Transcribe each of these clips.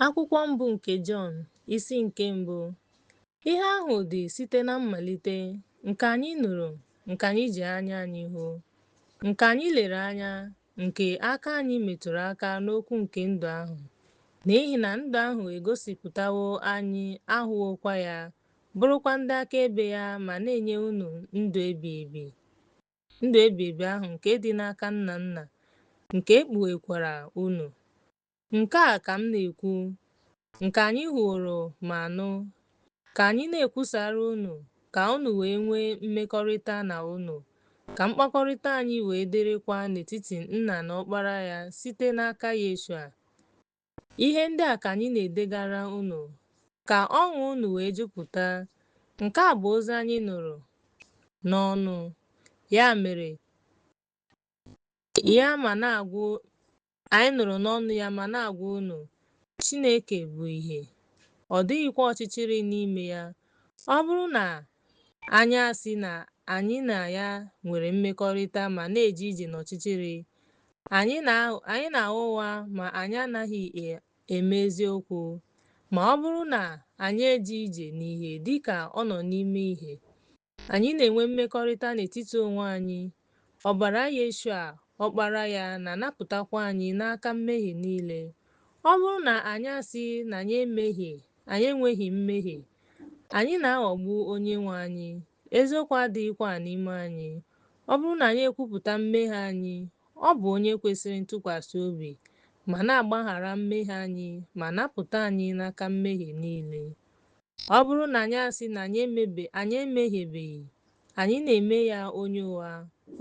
Akwụkwọ mbụ nke Jọn, isi nke mbụ. Ihe ahụ dị site na mmalite, nke anyị nụrụ, nke anyị ji anya anyị hụ, nke anyị lere anya, nke aka anyị metụrụ aka n'okwu nke ndụ ahụ. N'ihi na ndụ ahụ egosipụtawo anyị ahụwokwa ya, bụrụkwa ndị akaebe ya ma na-enye unu ndụ ebighị ebi ahụ nke dị n'aka Nna Nna, nke e kpughekwara unu. Nke a ka m na-ekwu, nke anyị hụworo ma nụ, ka anyị na-ekwusara unu, ka unu wee nwee mmekọrịta na unu, ka mkpakọrịta anyị wee dịrịkwa n'etiti Nna na Ọkpara ya site n'aka Yeshua. Ihe ndị a ka anyị na-edegara unu, ka ọṅụ unu wee jupụta. Nke a bụ ozi anyị nụrụ n'ọnụ. Ya mere, ya ma na-agwa anyị nụrụ n'ọnụ ya ma na-agwa unu, Chineke bụ ìhè, ọ dịghịkwa ọchịchịrị n'ime ya. Ọ bụrụ na anyị asị na anyị na ya nwere mmekọrịta ma na-eje ije n'ọchịchịrị, anyị na-agha ụgha ma anyị anaghị eme eziokwu. Ma ọ bụrụ na anyị eje ije n'ìhè dị ka ọ nọ n'ime ìhè, anyị na-enwe mmekọrịta n'etiti onwe anyị. Ọbara Yeshua, Ọkpara ya, na-anapụtakwa anyị n'aka mmehie niile. Ọ bụrụ na anyị asị na anyị enweghị mmehie, anyị na-aghọgbu Onyenwe anyị, eziokwu adịghịkwa n'ime anyị. Ọ bụrụ na anyị ekwupụta mmehie anyị, ọ bụ onye kwesịrị ntụkwasị obi ma na-agbaghara mmehie anyị ma napụta anyị n'aka mmehie niile. Ọ bụrụ na anyị asị na anyị emehiebeghị, anyị na-eme ya onye ụgha,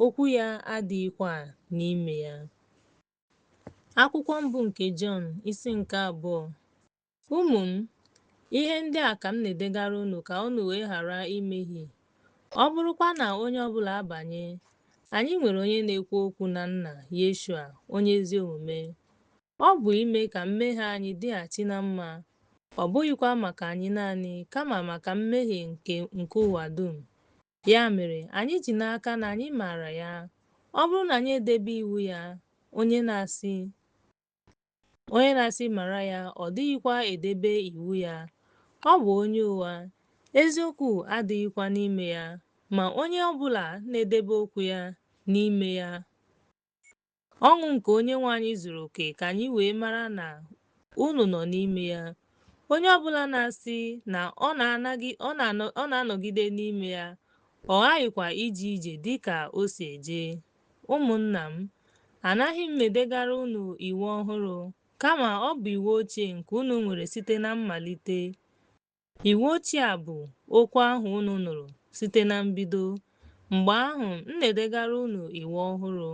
okwu ya adịghịkwa n'ime ya. Akwụkwọ mbụ nke Jọn, isi nke abụọ. Ụmụ m, ihe ndị a ka m na-edegara unu ka unu wee ghara imehie. Ọ bụrụkwa na onye ọbụla abanye, anyị nwere onye na-ekwu okwu na Nna, Yeshua, onye ezi omume. Ọ bụ ime ka mmehie anyị dịghachi na mma, ọ bụghịkwa maka anyị naanị, kama maka mmehie nke ụwa dum. Ya mere, anyị ji n'aka na anyị maara ya. Ọ bụrụ na anyị edebe iwu ya, onye na-asị mara ya, ọ dịghịkwa edebe iwu ya. Ọ bụ onye ụgha, eziokwu adịghịkwa n'ime ya. Ma onye ọ bụla na-edebe okwu ya n'ime ya, ọṅụ nke Onyenwe anyị zuru oke ka anyị wee mara na unu nọ n'ime ya. Onye ọbụla na-asị na ọ na-anọgide n'ime ya, ọ ghaghịkwa ije ije dị ka o si eje. Ụmụnna m, anaghị m edegara unu iwu ọhụrụ, kama ọ bụ iwu ochie nke unu nwere site na mmalite. Iwu ochie a bụ okwu ahụ unu nụrụ site na mbido. Mgbe ahụ m na-edegara unu iwu ọhụrụ,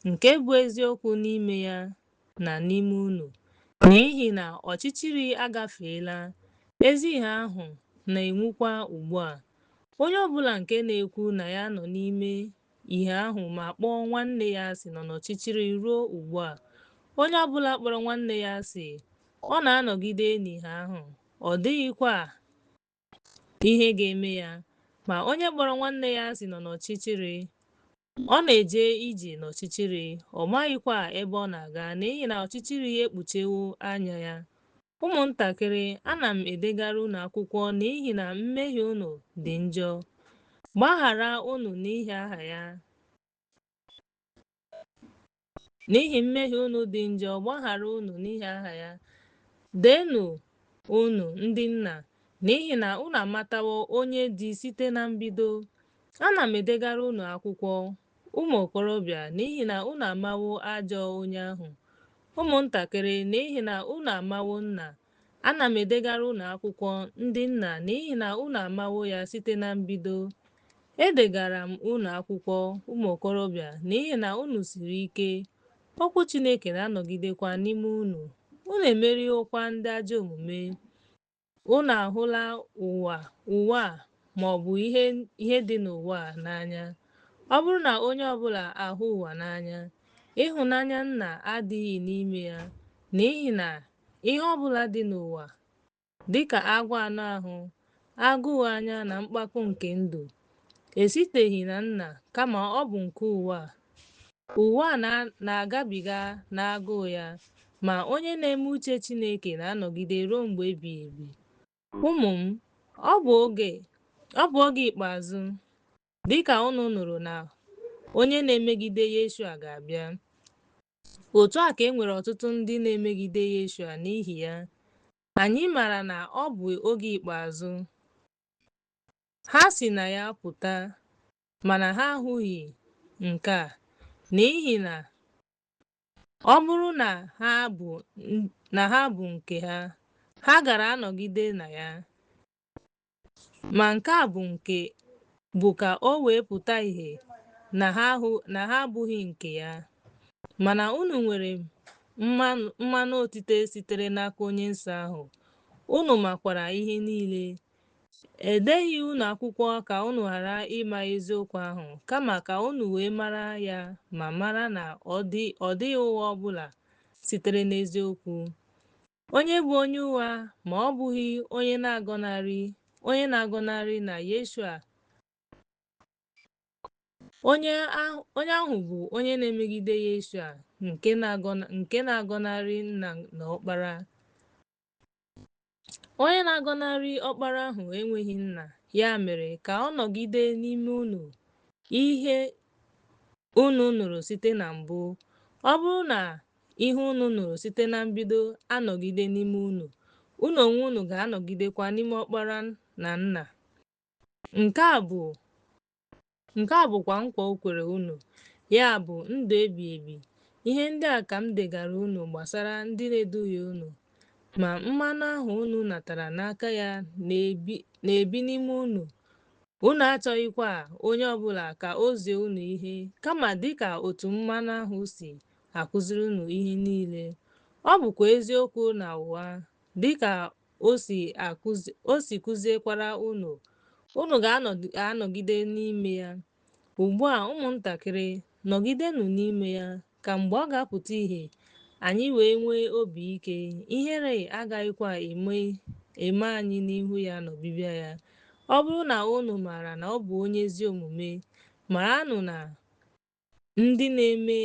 nke bụ eziokwu n'ime ya na n'ime unu, n'ihi na ọchịchịrị agafeela, ezi ihe ahụ na-enwukwa ugbu a. Onye ọbụla nke na-ekwu na ya nọ n'ime ihe ahụ ma kpọọ nwanne ya asị nọ n'ọchịchịrị ruo ugbu a. Onye ọbụla kpọrọ nwanne ya asị, ọ na-anọgide n'ihe ahụ, ọ dịghịkwa ihe ga-eme ya. Ma onye kpọrọ nwanne ya asị nọ n'ọchịchịrị, ọ na-eje ije n'ọchịchịrị, ọ maghịkwa ebe ọ na-aga n'ihi na ọchịchịrị ekpuchiwo anya ya. Ụmụntakịrị, ana m edegara unu akwụkwọ n'ihi na mmehie unu dị njọ. Gbaghara unu n'ihi aha ya. N'ihi mmehie unu dị njọ, gbaghara unu n'ihi aha ya. Deenụ unu ndị nna, n'ihi na unu amatawo onye dị site na mbido. Ana m edegara unu akwụkwọ, ụmụ okorobịa, n'ihi na unu amawo ajọ onye ahụ. Ụmụntakịrị, n'ihi na unu amawo nna. Ana m edegara unu akwụkwọ, ndị nna, n'ihi na unu amawo ya site na mbido. Edegara m unu akwụkwọ, ụmụ okorobịa, n'ihi na unu siri ike, okwu Chineke na-anọgidekwa n'ime unu. Unu emeriwokwa ndị ajọ omume. Unu ahụla ụwa a ma ọ bụ ihe dị n'ụwa a n'anya. Ọ bụrụ na onye ọbụla ahụ ụwa n'anya, ịhụnanya Nna adịghị n'ime ya, n'ihi na ihe ọbụla dị n'ụwa, dịka agụụ anụ ahụ, agụụ anya na mkpako nke ndụ, esiteghị na Nna, kama ọ bụ nke ụwa a. Ụwa a na-agabiga n'agụụ ya, Ma onye na-eme uche Chineke na-anọgide ruo mgbe ebighị ebi. Ụmụ m, ọ bụ oge ikpeazụ, dịka unu nụrụ na onye na-emegide Yeshua ga-abịa. Otu a ka e nwere ọtụtụ ndị na-emegide Yeshua n'ihi ya, anyị maara na ọ bụ oge ikpeazụ. Ha si na ya pụta, mana ha ahụghị nke a, n'ihi na ọ bụrụ na ha bụ nke ha, ha gaara anọgide na ya. Ma nke a bụ ka o wee pụta ìhè na ha abụghị nke ya. Mana unu nwere mmanụ otite sitere n'aka Onye Nsọ ahụ, unu makwara ihe niile. Edeghị unu akwụkwọ ka unu ghara ịma eziokwu ahụ, kama ka unu wee mara ya ma mara na ọ dịghị ụgha ọbụla sitere n'eziokwu. Onye bụ onye ụgha ma ọ bụghị onye na-agọnarị na Yeshua, onye ahụ bụ onye na-emegide Yeshua nke na-agọnarị Nna na Ọkpara. Onye na-agọnarị Ọkpara ahụ enweghị nna, ya mere ka ọ nọgide n'ime unu ihe unu nụrụ site na mbụ. Ọ bụrụ na ihe unu nụrụ site na mbido anọgide n'ime unu, unu onwe unu ga-anọgidekwa n'ime Ọkpara na Nna. Nke a bụkwa nkwa o kwere unu, ya bụ, ndụ ebighị ebi. Ihe ndị a ka m degara unu gbasara ndị na-eduhie unu. Ma mmanụ ahụ unu natara n'aka ya na-ebi n'ime unu. Unu achọghịkwa onye ọbụla ka o zie unu ihe, kama dịka otu mmanụ ahụ si akụziri unu ihe niile. Ọ bụkwa eziokwu na ụgha, dịka o si kụziekwara unu, unu ga-anọgide n'ime ya. Ugbu a, ụmụntakịrị, nọgidenụ n'ime ya, ka mgbe ọ ga-apụta ìhè, anyị wee nwee obi ike, ihere agaghịkwa eme anyị n'ihu ya n'ọbịbịa ya. Ọ bụrụ na unu maara na ọ bụ onye ezi omume, maranụ na ndị na-eme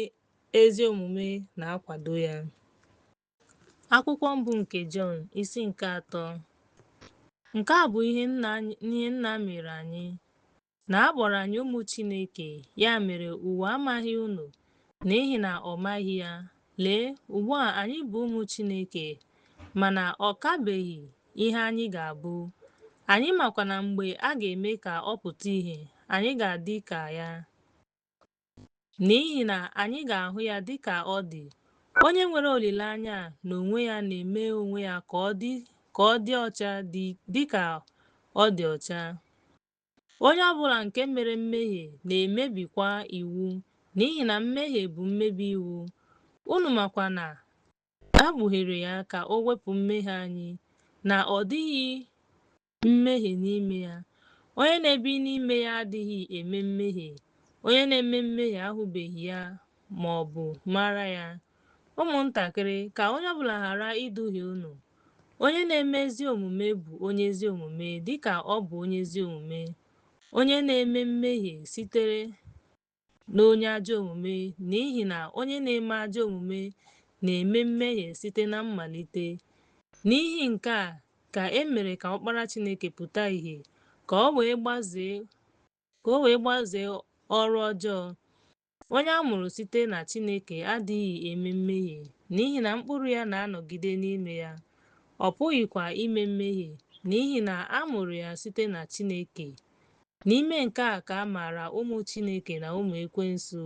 ezi omume na-akwado ya. Akwụkwọ mbụ nke Jọn, isi nke 3. Nke a bụ ihe Nna mere anyị, na a kpọrọ anyị ụmụ Chineke, ya mere ụwa amaghị unu, n'ihi na ọ maghị ya. Lee, ugbu a anyị bụ ụmụ Chineke, mana ọ kabeghị ihe anyị ga-abụ. Anyị makwa na mgbe a ga-eme ka ọ pụta ìhè, anyị ga-adị ka ya, n'ihi na anyị ga-ahụ ya dị ka ọ dị. Onye nwere olileanya a n'onwe ya na-eme onwe ya ka ọ dị ọcha dị ka ọ dị ọcha. Onye ọbụla nke mere mmehie na-emebikwa iwu, n'ihi na mmehie bụ mmebi iwu. Unu makwa na a kpughere ya ka o wepụ mmehie anyị, na ọ dịghị mmehie n'ime ya. Onye na-ebi n'ime ya adịghị eme mmehie. Onye na-eme mmehie ahụbeghị ya ma ọ bụ mara ya. Ụmụntakịrị, ka onye ọbụla ghara iduhie unu. Onye na-eme ezi omume bụ onye ezi omume dịka ọ bụ onye ezi omume. Onye na-eme mmehie sitere n'onye ajọ omume, n'ihi na onye na-eme ajọ omume na-eme mmehie site na mmalite. N'ihi nke a ka e mere ka Ọkpara Chineke pụta ìhè, ka o wee gbazee ọrụ ọjọọ. Onye a mụrụ site na Chineke adịghị eme mmehie, n'ihi na mkpụrụ ya na-anọgide n'ime ya. Ọ pụghịkwa ime mmehie, n'ihi na a mụrụ ya site na Chineke. N'ime nke a ka a maara ụmụ Chineke na ụmụ Ekwensu.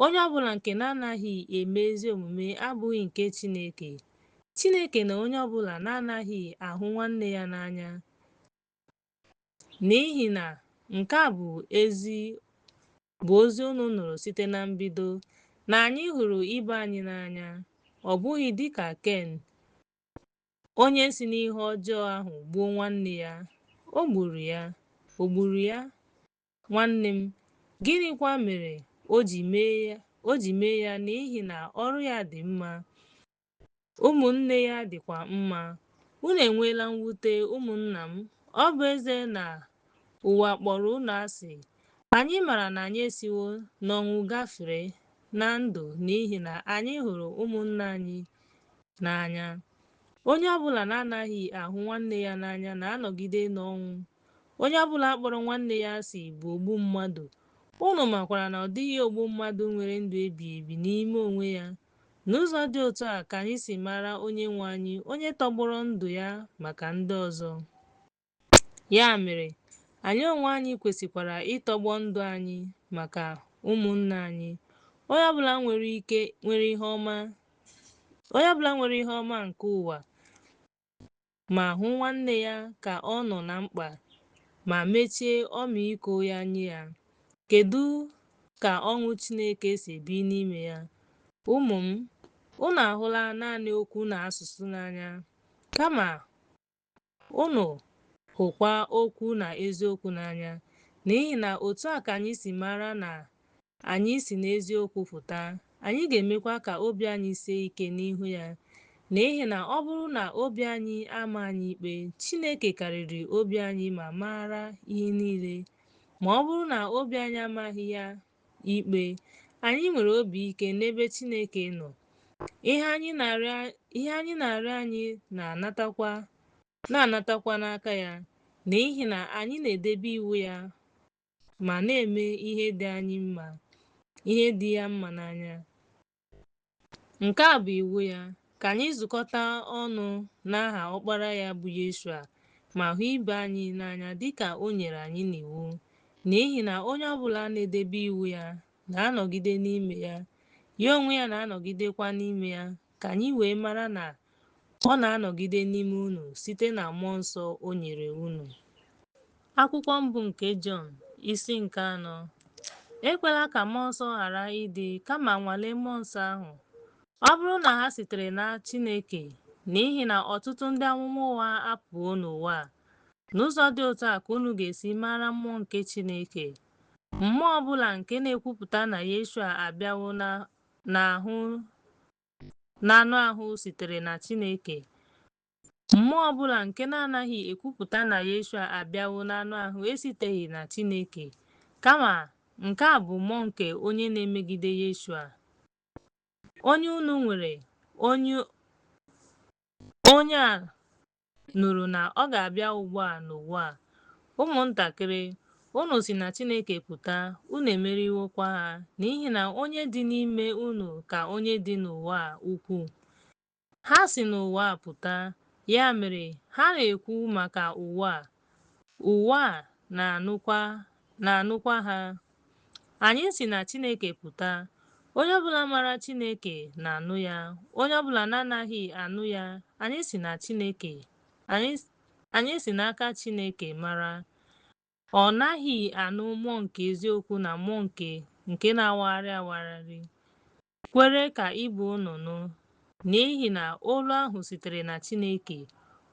Onye ọbụla nke na-anaghị eme ezi omume abụghị nke Chineke. Chineke na onye ọbụla na-anaghị ahụ nwanne ya n'anya, n'ihi na nke a bụ ozi unu nụrụ site na mbido, na anyị hụrụ ibe anyị n'anya, ọ bụghị dịka Ken, onye si n'ihe ọjọọ ahụ gbuo nwanne ya. O gburu ya, nwanne m. Gịnịkwa mere o ji mee ya? N'ihi na ọrụ ya dị mma, ụmụnne ya dịkwa mma. Unu enweela mwute, ụmụnna m, ọ bụ ezie na ụwa kpọrọ unu asị. Anyị maara na anyị esiwo n'ọnwụ gafere na ndụ n'ihi na anyị hụrụ ụmụnna anyị n'anya. Onye ọ bụla na-anaghị ahụ nwanne ya n'anya na-anọgide n'ọnwụ. Onye ọ bụla kpọrọ nwanne ya asị bụ ogbu mmadụ. Unu makwara na ọ dịghị ogbu mmadụ nwere ndụ ebighị ebi n'ime onwe ya. N'ụzọ dị otu a ka anyị si mara Onyenwe anyị, onye tọgbọrọ ndụ ya maka ndị ọzọ. Ya mere, anyị onwe anyị kwesịkwara ịtọgbọ ndụ anyị maka ụmụnna anyị. Onye ọbụla nwere ike nwere ihe ọma onye ọbụla nwere ihe ọma nke ụwa ma hụ nwanne ya ka ọ nọ na mkpa ma mechie ọmịiko ya nye ya, kedu ka ọṅụ Chineke si ebi n'ime ya? Ụmụ m, unu ahụla naanị okwu na asụsụ n'anya, kama unu hụkwa okwu na eziokwu n'anya, n'ihi na otu a ka anyị si mara na anyị si n'eziokwu pụta, anyị ga-emekwa ka obi anyị sie ike n'ihu ya. N'ihi na ọ bụrụ na obi anyị ama anyị ikpe, Chineke karịrị obi anyị ma maara ihe niile. Ma ọ bụrụ na obi anyị amaghị ya ikpe, anyị nwere obi ike n'ebe Chineke nọ. Ihe anyị na-arịọ ihe anyị na-arịọ anyị na-anatakwa na-anatakwa n'aka ya, n'ihi na anyị na-edebe iwu ya ma na-eme ihe dị anyị mma, ihe dị ya mma n'anya. Nke a bụ iwu ya, ka anyị zukọta ọnụ n'aha Ọkpara ya bụ Yeshua ma hụ ibe anyị n'anya dịka o nyere anyị n'iwu. N'ihi na onye ọbụla na-edebe iwu ya na-anọgide n'ime ya, ya onwe ya na-anọgidekwa n'ime ya, ka anyị wee mara na ọ na-anọgide n'ime unu site na Mmụọ Nsọ o nyere unu. Akwụkwọ mbụ nke Jọn, isi nke anọ. Ekwela ka mmụọ nsọ ghara ịdị, kama nwalee mmụọ nsọ ahụ. Ọ bụrụ na ha sitere na Chineke, n'ihi na ọtụtụ ndị amụma ụgha apụwo n'ụwa a. N'ụzọ dị otu a ka unu ga-esi mara mmụọ nke Chineke. Mmụọ ọ bụla nke na-ekwupụta na Yeshua abịawo n'ahụ n'anụ ahụ sitere na Chineke. Mmụọ ọ bụla nke na-anaghị ekwupụta na Yeshua abịawo n'anụ ahụ esiteghị na Chineke, kama nke a bụ mmụọ nke onye na-emegide Yeshua. Onye unu nwere onye onye a nụrụ na ọ ga-abịa ugbu a n'ụwa a. Ụmụntakịrị, unu si na Chineke pụta, unu emeriwokwa ha, n'ihi na onye dị n'ime unu ka onye dị n'ụwa a ukwuu. Ha si n'ụwa a pụta, ya mere ha na-ekwu maka ụwa a, ụwa a na-anụkwa na-anụkwa ha. Anyị si na Chineke pụta. Onye ọbụla maara Chineke na-anụ ya. Onye ọbụla na-anaghị anụ ya, anyị si na Chineke anyị anyị si n'aka Chineke mara. Ọ naghị anụ mmụọ nke eziokwu na mmụọ nke nke na-awagharị awagharị. Kwere ka ibe unu nụ, n'ihi na olu ahụ sitere na Chineke.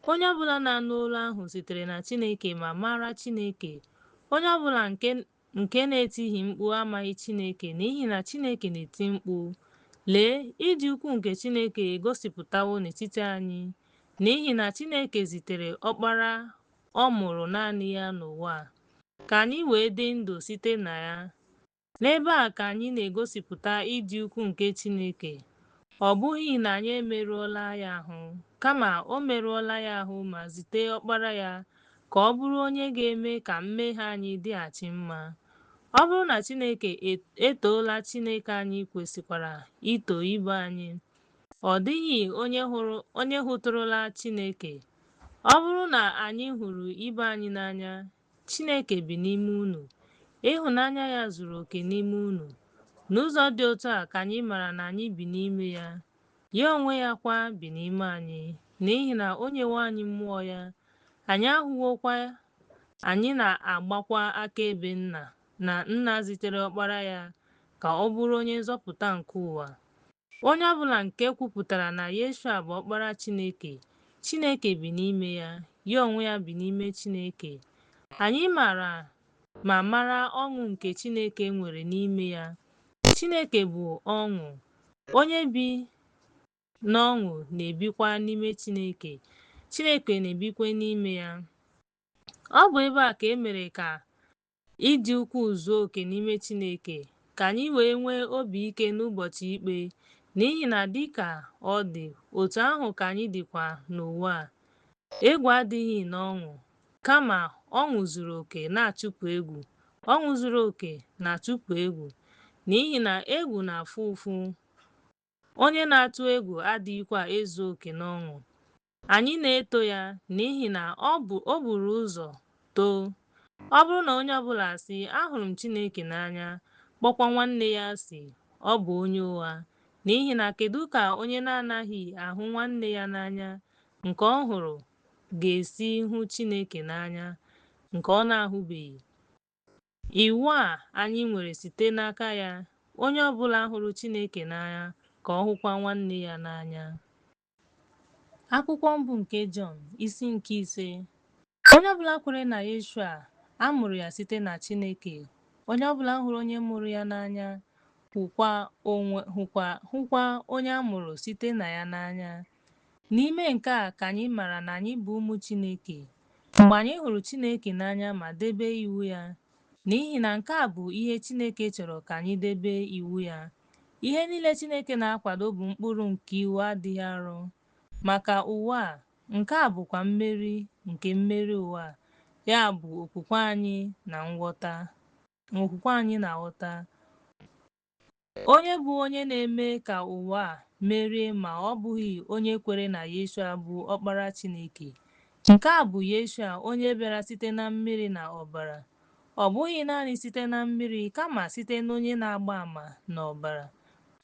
Onye ọbụla na-anụ olu ahụ sitere na Chineke ma mara Chineke. Onye ọbụla nke nke na-etighị mkpu amaghị Chineke, n'ihi na Chineke na-eti mkpu. Lee, ịdị ukwuu nke Chineke egosipụtawo n'etiti anyị, n'ihi na Chineke zitere Ọkpara ọ mụrụ naanị ya n'ụwa, ka anyị wee dị ndụ site na ya. N'ebe a ka anyị na-egosipụta ịdị ukwuu nke Chineke. Ọ bụghị na anyị emerụọla ya ahụ, kama o merụọla ya ahụ ma zite Ọkpara ya ka ọ bụrụ onye ga-eme ka mmehie anyị dịghachi mma. Ọ bụrụ na Chineke etoola Chineke anyị kwesịkwara ito ibe anyị. Ọ dịghị onye hụrụ onye hụtụrụla Chineke. Ọ bụrụ na anyị hụrụ ibe anyị n'anya, Chineke bi n'ime unu. Ịhụnanya ya zuru oke n'ime unu. N'ụzọ dị otu a ka anyị mara na anyị bi n'ime ya, ya onwe ya kwa bi n'ime anyị, n'ihi na o nyewo anyị mmụọ ya. Anyị ahụwokwa, anyị na-agbakwa akaebe nna na nna zitere ọkpara ya ka ọ bụrụ onye nzọpụta nke ụwa. Onye ọbụla nke kwupụtara na Yeshua bụ ọkpara Chineke, Chineke bi n'ime ya, ya onwe ya bi n'ime Chineke. Anyị maara ma mara ọṅụ nke Chineke nwere n'ime ya. Chineke bụ ọṅụ. Onye bi n'ọṅụ na-ebikwa n'ime Chineke, Chineke na-ebikwa n'ime ya. Ọ bụ ebe a ka e mere ka ịdị ukwuu zuo oke n'ime Chineke, ka anyị wee nwee obi ike n'ụbọchị ikpe, N'ihi na dị ka ọ dị, otu ahụ ka anyị dịkwa n'ụwa a. Egwu adịghị n'ọṅụ, kama ọṅụ zuru oke na-achụpụ egwu. Ọṅụ zuru oke na-achụpụ egwu, n'ihi na egwu na-afụ ụfụ. Onye na-atụ egwu adịghịkwa ezu oke n'ọṅụ. Anyị na-eto ya n'ihi na o buru ụzọ too. Ọ bụrụ na onye ọbụla asị, Ahụrụ m Chineke n'anya, kpọkwa nwanne ya asị, ọ bụ onye ụgha. N'ihi na kedu ka onye na-anaghị ahụ nwanne ya n'anya nke ọ hụrụ ga-esi hụ Chineke n'anya nke ọ na-ahụbeghị? Iwu a anyị nwere site n'aka ya, onye ọbụla hụrụ Chineke n'anya ka ọ hụkwa nwanne ya n'anya. Akwụkwọ mbụ nke Jọn, isi nke 5. Onye ọbụla kwere na Yeshua, a mụrụ ya site na Chineke. Onye ọbụla hụrụ onye mụrụ ya n'anya, hụkwa onye a mụrụ site na ya n'anya. N'ime nke a ka anyị maara na anyị bụ ụmụ Chineke, mgbe anyị hụrụ Chineke n'anya ma debe iwu ya. N'ihi na nke a bụ ihe Chineke chọrọ, ka anyị debe iwu ya. Ihe niile Chineke na-akwado bụ mkpụrụ nke iwu adịghị arọ maka ụwa a. Nke a bụkwa mmeri nke mmeri ụwa a, ya bụ okwukwe anyị na nghọta. Okwukwe anyị na-aghọta. Onye bụ onye na-eme ka ụwa a merie ma ọ bụghị onye kwere na Yeshua bụ Ọkpara Chineke? Nke a bụ Yeshua onye bịara site na mmiri na ọbara. Ọ bụghị naanị site na mmiri, kama site n'onye na-agba ama na ọbara.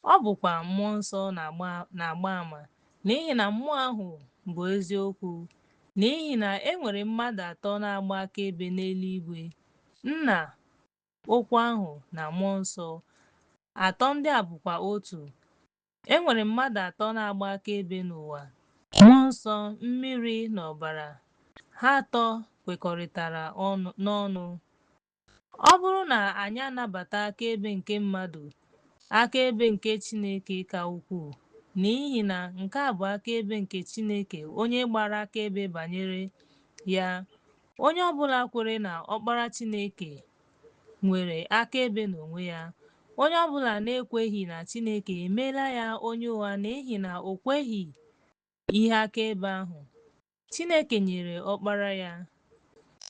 Ọ bụkwa Mmụọ Nsọ na-agba ama, n'ihi na Mmụọ ahụ bụ eziokwu. N'ihi na e nwere mmadụ atọ na-agba akaebe n'eluigwe: Nna, Okwu ahụ, na Mmụọ Nsọ. Atọ ndị a bụkwa otu. E nwere mmadụ atọ na-agba akaebe n'ụwa: Mmụọ Nsọ, mmiri, na ọbara. Ha atọ kwekọrịtara n'ọnụ. Ọ bụrụ na anyị anabata akaebe nke mmadụ, akaebe nke Chineke ka ukwuu, n'ihi na nke a bụ akaebe nke Chineke onye gbara akaebe banyere ya. Onye ọbụla kwere na Ọkpara Chineke nwere akaebe n'onwe ya. Onye ọbụla na-ekweghị na Chineke emeela ya onye ụgha, n'ihi na o kweghị ihe akaebe ahụ Chineke nyere Ọkpara ya.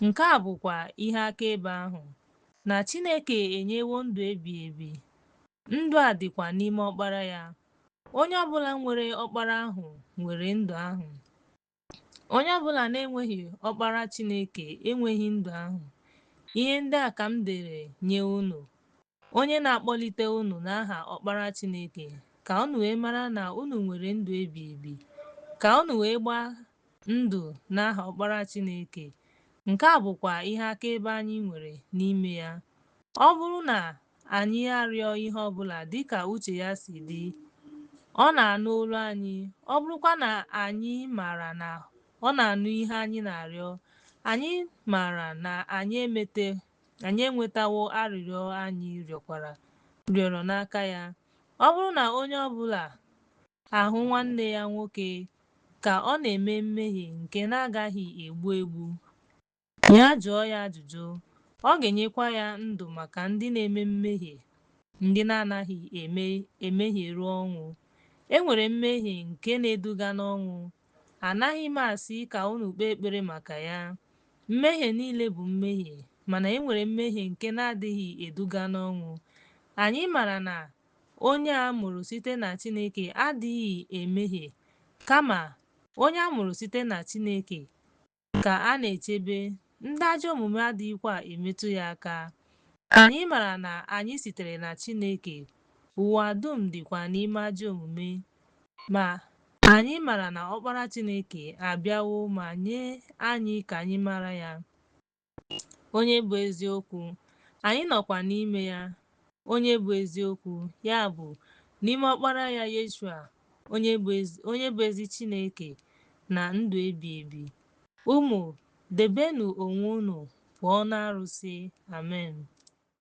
Nke a bụkwa ihe akaebe ahụ, na Chineke enyewo ndụ ebighị ebi. Ndụ a dịkwa n'ime Ọkpara ya. Onye ọbụla nwere Ọkpara ahụ nwere ndụ ahụ. Onye ọbụla na-enweghị Ọkpara Chineke enweghị ndụ ahụ. Ihe ndị a ka m dere nye unu, onye na-akpọlite unu n'aha Ọkpara Chineke, ka unu wee mara na unu nwere ndụ ebighị ebi, ka unu wee gbaa ndụ n'aha Ọkpara Chineke. Nke a bụkwa ihe akaebe anyị nwere n'ime ya. Ọ bụrụ na anyị arịọ ihe ọbụla dịka uche ya si dị, ọ na-anụ olu anyị. Ọ bụrụkwa na anyị maara na ọ na-anụ ihe anyị na-arịọ, anyị maara na anyị enwetawo arịrịọ anyị rịọrọ n'aka ya. Ọ bụrụ na onye ọbụla ahụ nwanne ya nwoke ka ọ na-eme mmehie nke na-agaghị egbu egbu, ya jụọ ya ajụjụ, ọ ga-enyekwa ya ndụ maka ndị na-eme mmehie ndị na-anaghị emehie ruo ọnwụ. E nwere mmehie nke na-eduga n'ọnwụ. Anaghị m asị ka unu kpee ekpere maka ya. Mmehie niile bụ mmehie, mana e nwere mmehie nke na-adịghị eduga n'ọnwụ. Anyị maara na onye a mụrụ site na Chineke adịghị emehie, kama onye a mụrụ site na Chineke ka a na-echebe, ndị ajọ omume adịghịkwa emetụ ya aka. Anyị maara na anyị sitere na Chineke, ụwa dum dịkwa n'ime ajọ omume. Ma anyị maara na Ọkpara Chineke abịawo ma nye anyị ka anyị mara ya, onye bụ eziokwu. Anyị nọkwa n'ime ya, onye bụ eziokwu, ya bụ, n'ime Ọkpara ya Yeshua, onye bụ ezi Chineke na ndụ ebi ebi. Ụmụ, debenụ onwe unu pụọ n'arụsị. Amen.